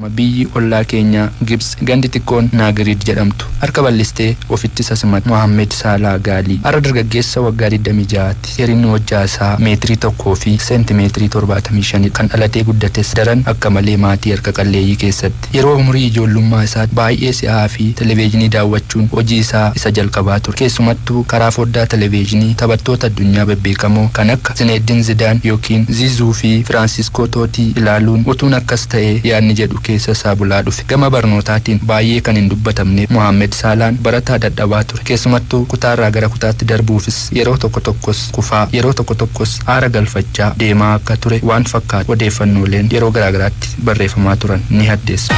Biyyi ollaa keenyaa Gibsi gandi xiqqoon Naagiriid jedhamtu harka bal'istee ofitti sassimatti Mohaammed Saalaa Gaalii har'a dargaggeessa waggaa 26tti. Dheerinni hojjaa isaa meetirii 1 fi seentimeetirii 75 kan dhalatee guddates daran akka malee maatii harka qalleeyyii keessatti. Yeroo umurii ijoollummaa isaa baay'ee si'aa fi televezyiinii daawwachuun hojii isaa isa jalqabaa ture. Keessumattuu karaa foddaa televezyiinii taphattoota addunyaa bebbeekamoo kan akka Zineeddin Zidaan yookiin Zizuu fi Firaansiskoo Tootii ilaaluun utuun akkas ta'ee yaadni jedhu keessa isaa bulaa dhufe. Gama barnootaatiin baay'ee kan hin dubbatamne Mohaammed Saalaan barataa dadhabaa ture. Keessumattuu kutaarraa gara kutaatti darbuufis yeroo tokko tokkos kufaa, yeroo tokko tokkos aara galfachaa deemaa akka ture waan fakkaatu odeeffannooleen yeroo garaagaraatti barreeffamaa turan ni haddeessu.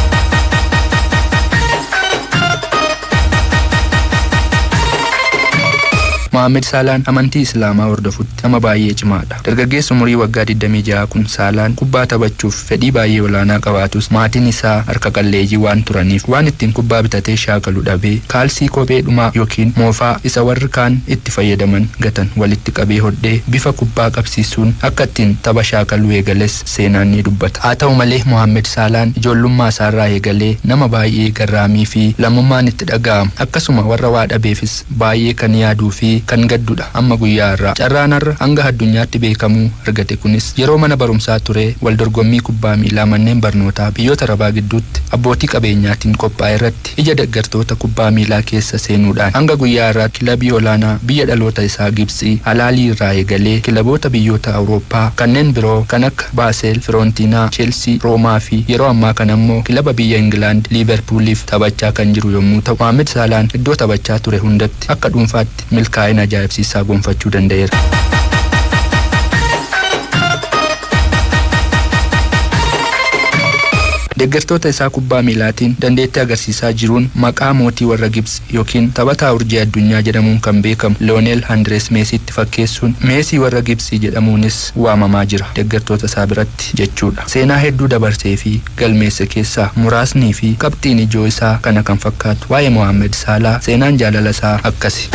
Mohaammed Saalaan amantii Islaamaa hordofutti nama baay'ee cimaadha. Dargaggeessi umurii waggaa 26 kun Saalaan kubbaa taphachuuf fedhii baay'ee olaanaa qabaatus, maatiin isaa harka qalleeyyii waan turaniif waan ittiin kubbaa bitatee shaakalu dhabee kaalsii kophee dhumaa yookiin moofaa isa warri kaan itti fayyadaman gatan walitti qabee hodhee bifa kubbaa qabsiisuun akka ittiin tapha shaakaluu eegales seenaan ni dubbata. Haa ta'u malee, Mohaammed Saalaan ijoollummaa isaarraa eegalee nama baay'ee garraamii fi lammummaan itti dhaga'amu, akkasuma warra waa dhabeefis baay'ee kan yaaduu fi kan gaddudha. Amma guyyaa irraa carraan har'a hanga addunyaatti beekamuu argate kunis yeroo mana barumsaa ture wal dorgommii kubbaa miilaa manneen barnootaa biyyoota Arabaa gidduutti abbootii qabeenyaatiin qophaa'e irratti ija deeggartoota kubbaa miilaa keessa seenuudhaan hanga guyyaa irraa kilabii olaanaa biyya dhaloota isaa Gibxii Alaalii irraa eegalee kilaboota biyyoota Awurooppaa kanneen biroo kan akka Baasel, Firoontiinaa, Cheelsii, Roomaa fi yeroo ammaa kana immoo kilaba biyya Ingilaand Liiverpuuliif taphachaa kan jiru yommuu ta'u, Mohaammed Saalaan iddoo taphachaa ture hundatti akka dhuunfaatti milkaa'ina ajaa'ibsiisaa gonfachuu danda'eera. Deeggartoota isaa kubbaa miilaatiin dandeettii agarsiisaa jiruun maqaa mootii warra Gibxi yookiin taphataa urjii addunyaa jedhamuun kan beekamu Leonel Andres Meesiitti fakkeessuun Meesii warra Gibxii jedhamuunis waamamaa jira deeggartoota isaa biratti jechuudha. Seenaa hedduu dabarsee fi galmeesse keessaa muraasnii fi qabxiin ijoo isaa kana kan fakkaatu waa'ee Mohaammed Saalaa seenaan jaalala isaa akkasi.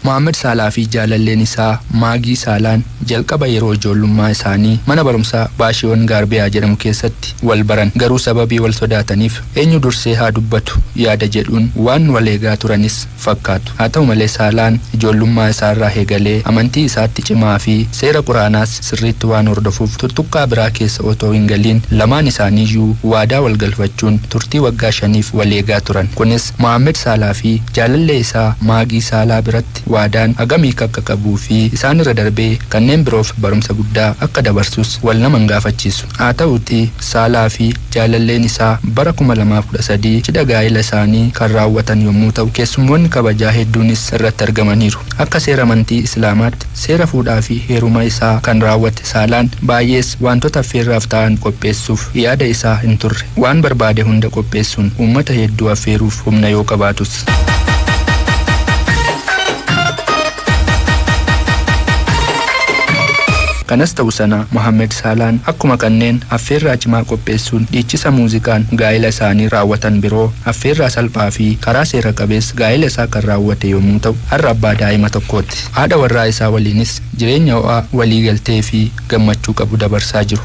Mohaammed Saalaa fi jaalalleen isaa Maagii Saalaan jalqaba yeroo ijoollummaa isaanii mana barumsaa Baashiyoon Gaarbiyaa jedhamu keessatti wal baran. Garuu sababii wal sodaataniif eenyu dursee haa dubbatu yaada jedhuun waan wal eegaa turanis fakkaatu. Haa ta'u malee, Saalaan ijoollummaa isaarraa eegalee amantii isaatti cimaa fi seera Quraanaas sirriitti waan hordofuuf tuttuqqaa biraa keessa otoo hin galiin lamaan isaaniiyyuu waadaa wal galfachuun turtii waggaa 5f wal eegaa turan. Kunis Mohaammed Saalaa fi jaalallee isaa Maagii Saalaa biratti waadaan hagamii akka qabuu fi isaan irra darbee kanneen biroof barumsa guddaa akka dabarsus wal nama hin gaafachiisu. Haa ta'uutii, Saalaa fi jaalalleen isaa bara 2013 cidha gaa'ela isaanii kan raawwatan yommuu ta'u, keessummoonni kabajaa hedduunis irratti argamaniiru. Akka seera amantii Islaamaatti seera fuudhaa fi heeruma isaa kan raawwate Saalaan baay'ees wantoota affeerraaf ta'an qopheessuuf yaada isaa hin turre. Waan barbaade hunda qopheessuun uummata hedduu affeeruuf humna yoo qabaatus. Kanas ta'u sana, Mohaammed Saalaan akkuma kanneen affeerraa cimaa qopheessuun dhiichisa muuziqaan gaa'ela isaanii raawwatan biroo affeerraa salphaa fi karaa seera qabeessa gaa'ela isaa kan raawwate yommuu ta'u, har'a abbaa daa'ima tokkooti. Haadha warraa isaa waliinis jireenya ho'aa, walii galtee fi gammachuu qabu dabarsaa jiru.